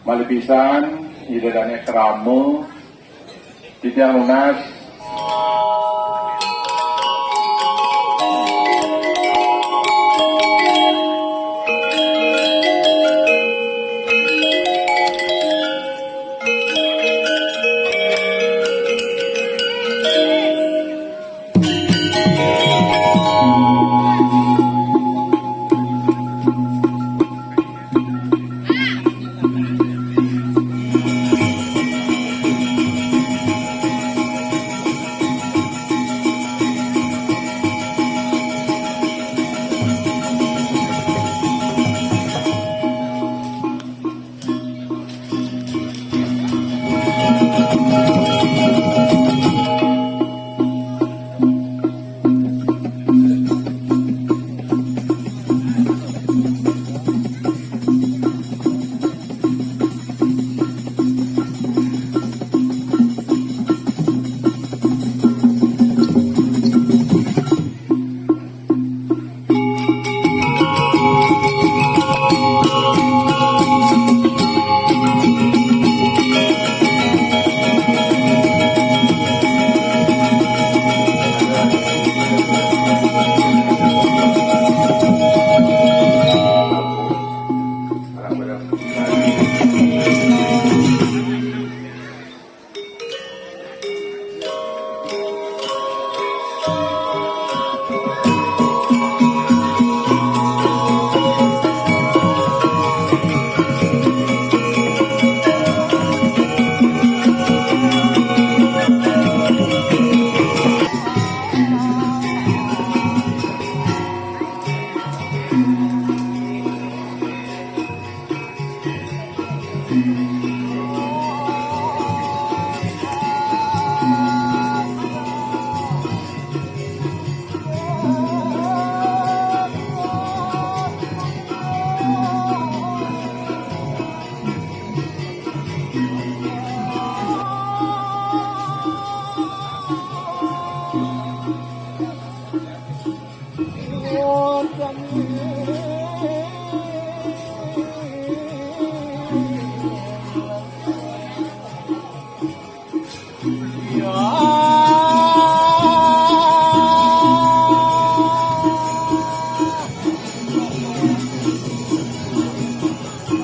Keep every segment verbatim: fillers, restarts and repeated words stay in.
Malih pisan, Ida Dané krama titiang nunas.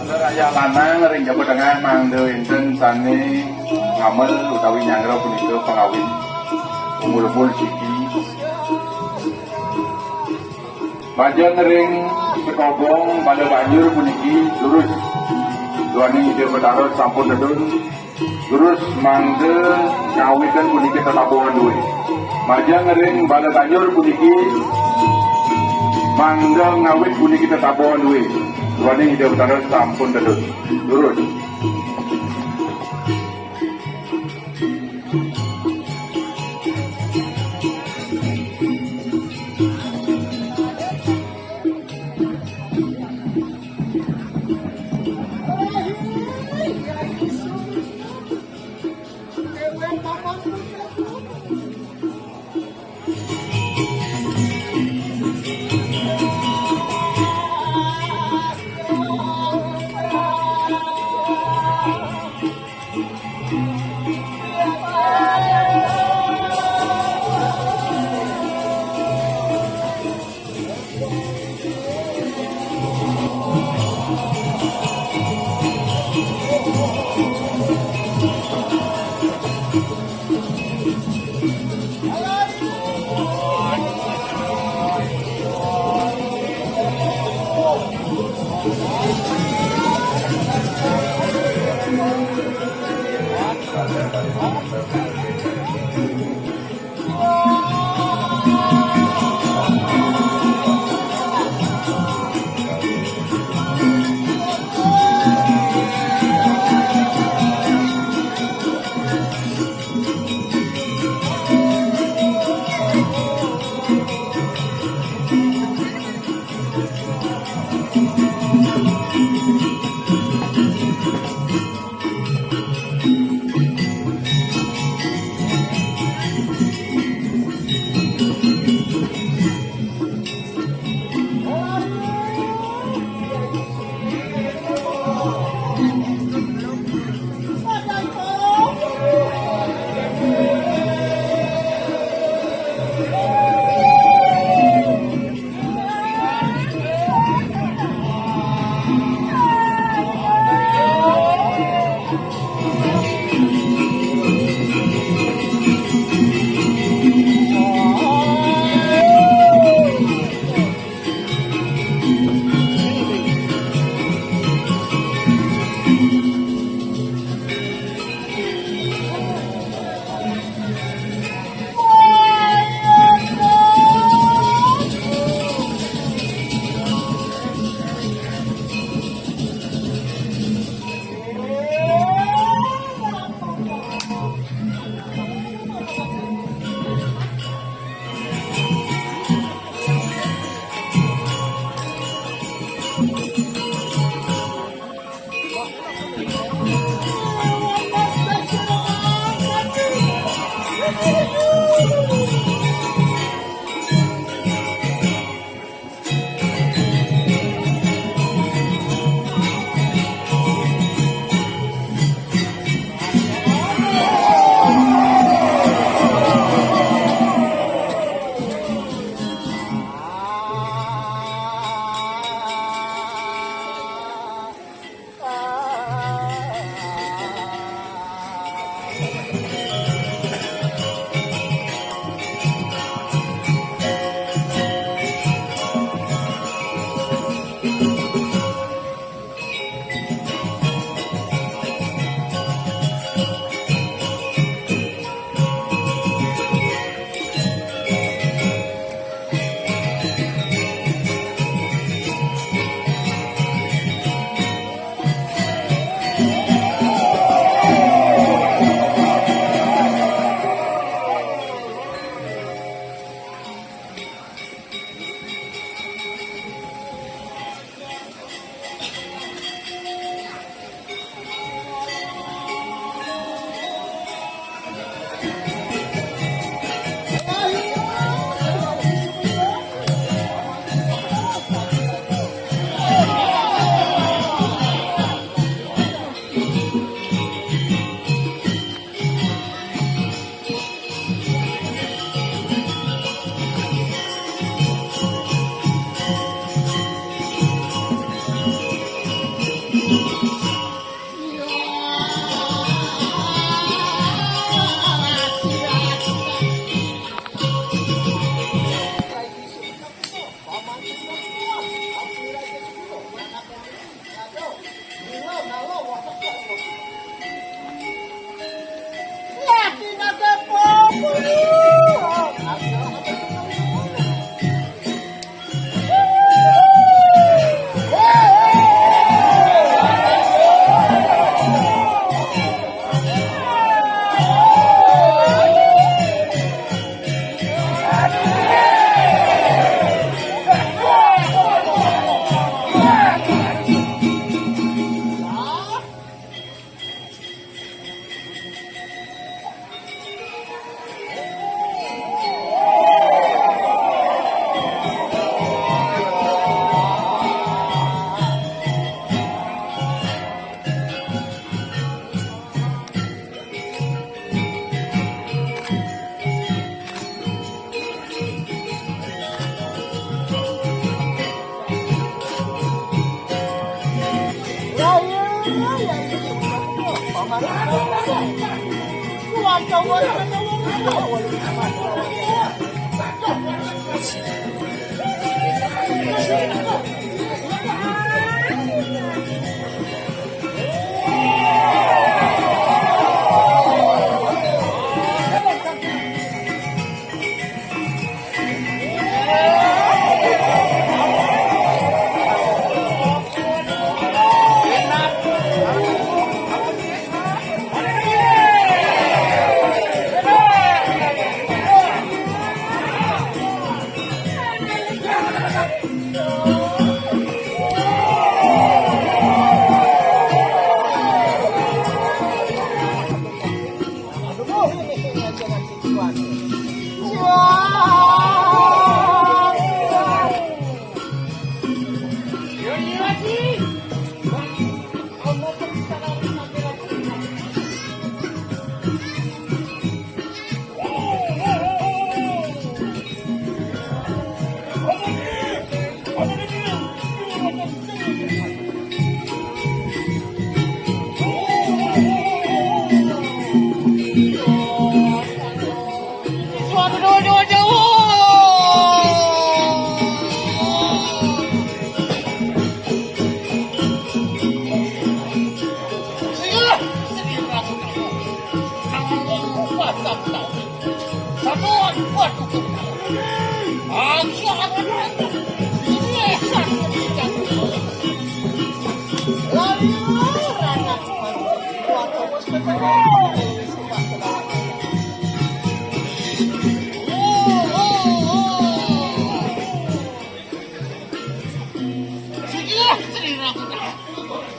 Rayah lanang ring jaba tengah mangda wénten sané ngamel utawi nyanggra punika pangawit umul-umul siki. Majeng ring sekobong bala banjur puniki lurus. Duaning Ida Betara sampun tedun. Lurus mangda ngawitin puniki tetabuhan duwé. Majeng ring bala banjur puniki mangda ngawit puniki tetabuhan duwé. Duaning Ida Betara sampun tedun. Lurus.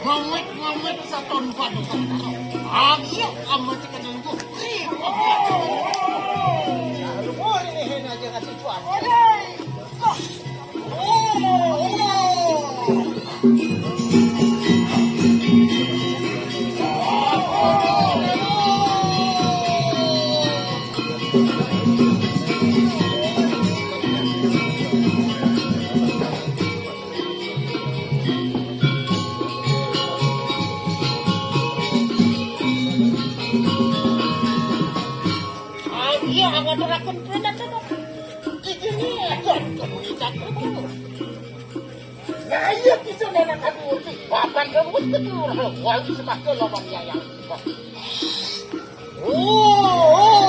Mamit-mamit saton batu. Ayo, kamu tekan dulu. Ih, lumuri ni hina jangan tujuan. Iya, awan rakun pernah tuh. Iki ni, aduh, aduh, aduh, aduh. Lah iya bisa nenek aku ngerti. Papan rambut kedua, wali semakin lawang yayang. Oh, oh, oh,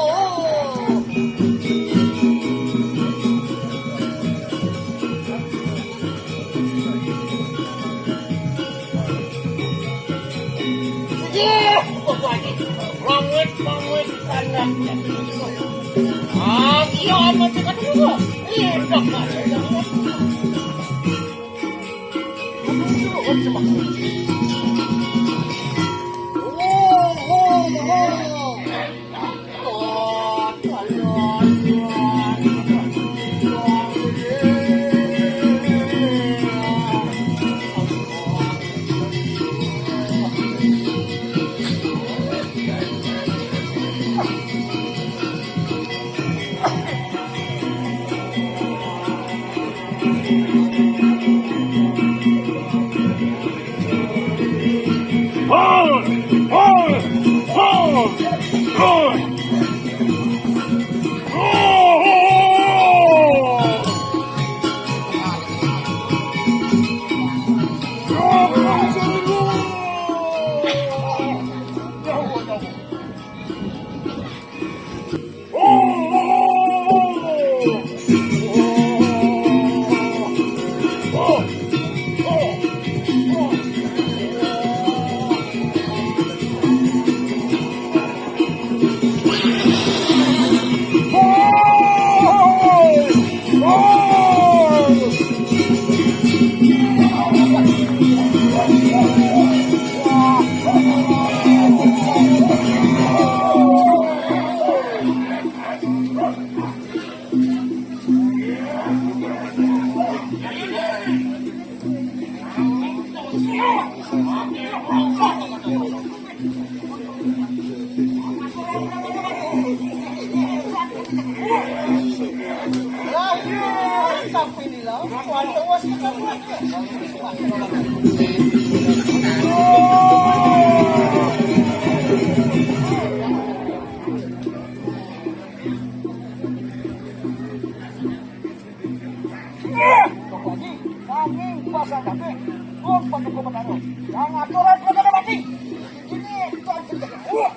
oh. Iya, pokoknya. Wangit, wangit, kanan. Ah, iya, apa cakap dulu? Iya, dah, dah, dah, dah. Wong padha karo. Yang aturan padha mati. Ini itu aja. Wah.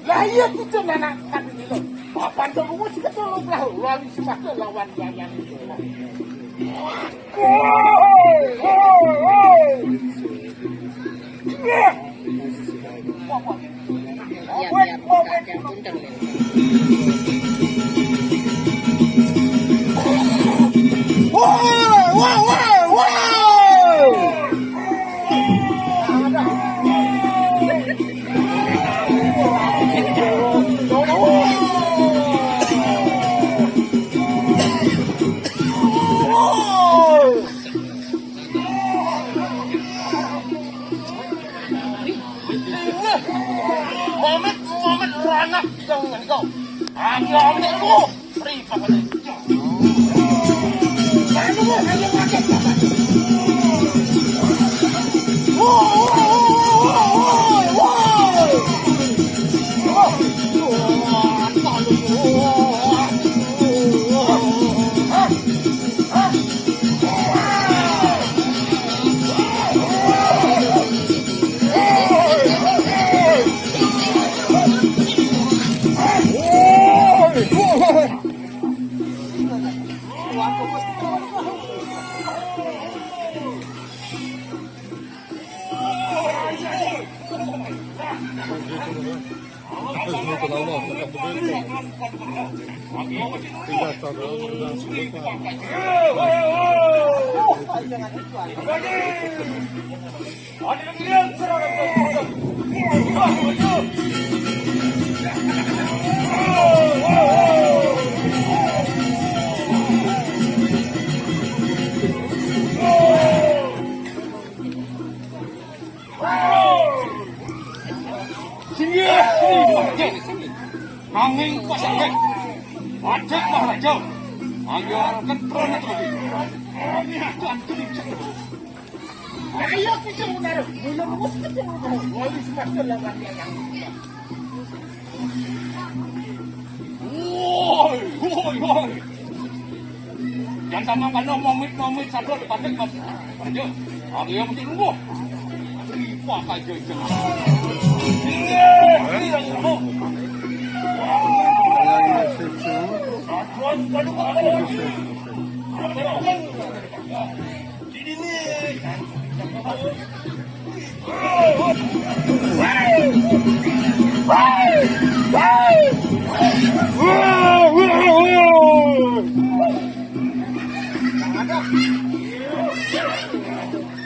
Lah iya kita anak kami ini loh. Papan tuh wis ketulung lah, lawan sepatu lawan yang itu. Woi, woi, woi. Iya. Wah, wah. Iya, iya, buka aja, punten, ya. Woi, woi, woi, woi. Momit, momit, ranak, jangan kau. Aku ambil lu. Ribet. Singgih, singgih. Nanging pasangke. Ajak Maharaja. Ayo, kan prana to. Ini akan kenceng. Ayo, kita menaruh. Belum wis ketemu. Wali semesta lawan dia yang. Woi, woi, woi. Yang sama kan momit-momit sadar dipakai, Mas. Ayo, aku yang mesti nunggu. Terima kasih, Jeng. Iya, iya, iya. Aduh, aduh, aduh.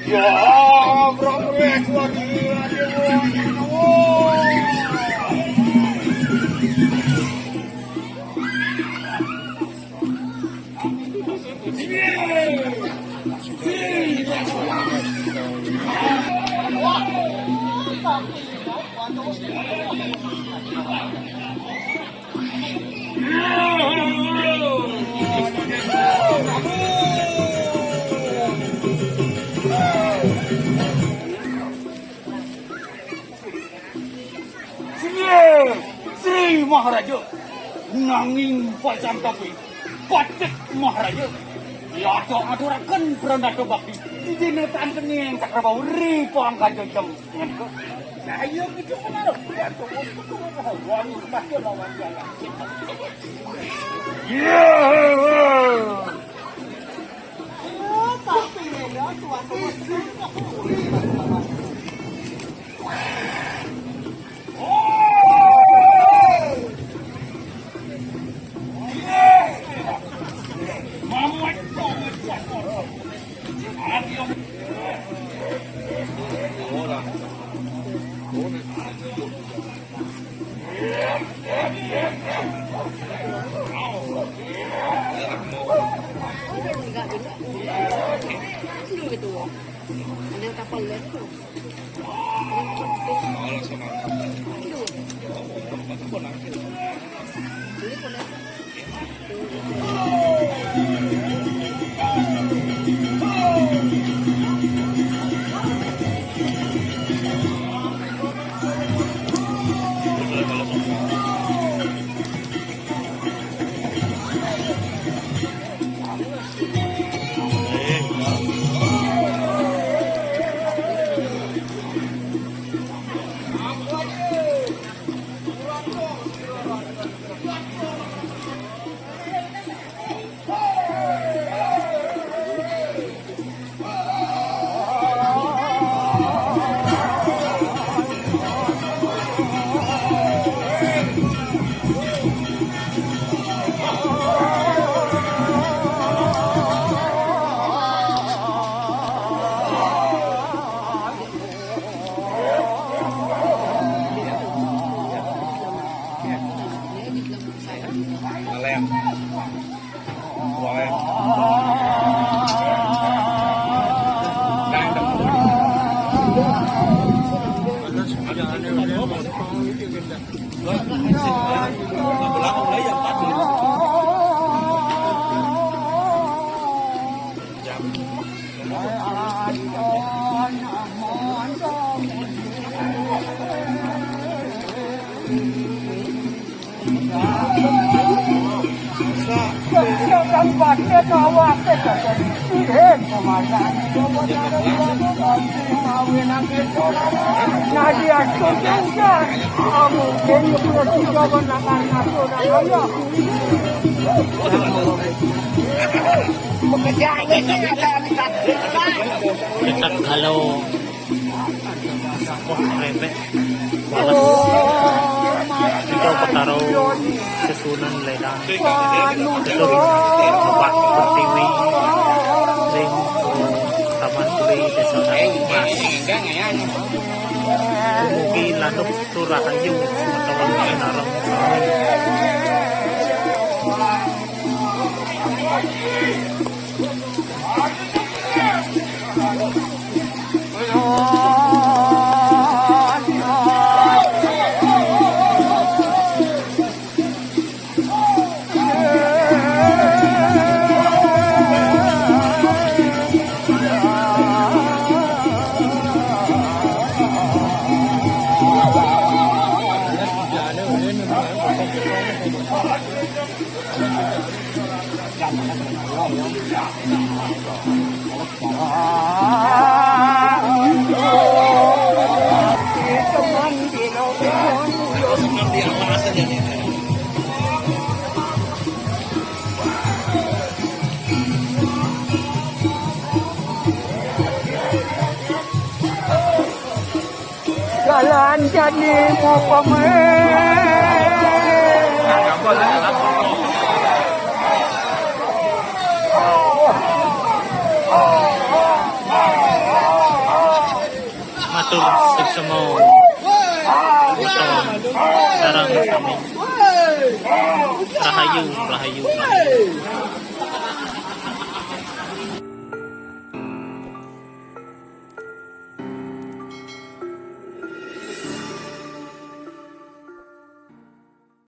Ya, bro, wes lagi. Sri, Sri Maharaja, nanging pasang tapi Patih Maharaja, yata aturaken pranata bakti, didene tantene ing Cakrabauri pangkaja jeng. Nah, iya gitu menaruh. Wani semakin lawan jalan. Iya. Ada kapal lagi tuh. Dekat kalau sakoh rebek balas. Ito pataro susunan ledan. Ito rin, Bapak Pertiwi, rin, Taman Puri, Desa Mas. Dumugi lanuk tur rahayu, matawan pinareng sami. Jalan jadi mau pemain. Matur suksma. Matur sareng sami. Rahayu.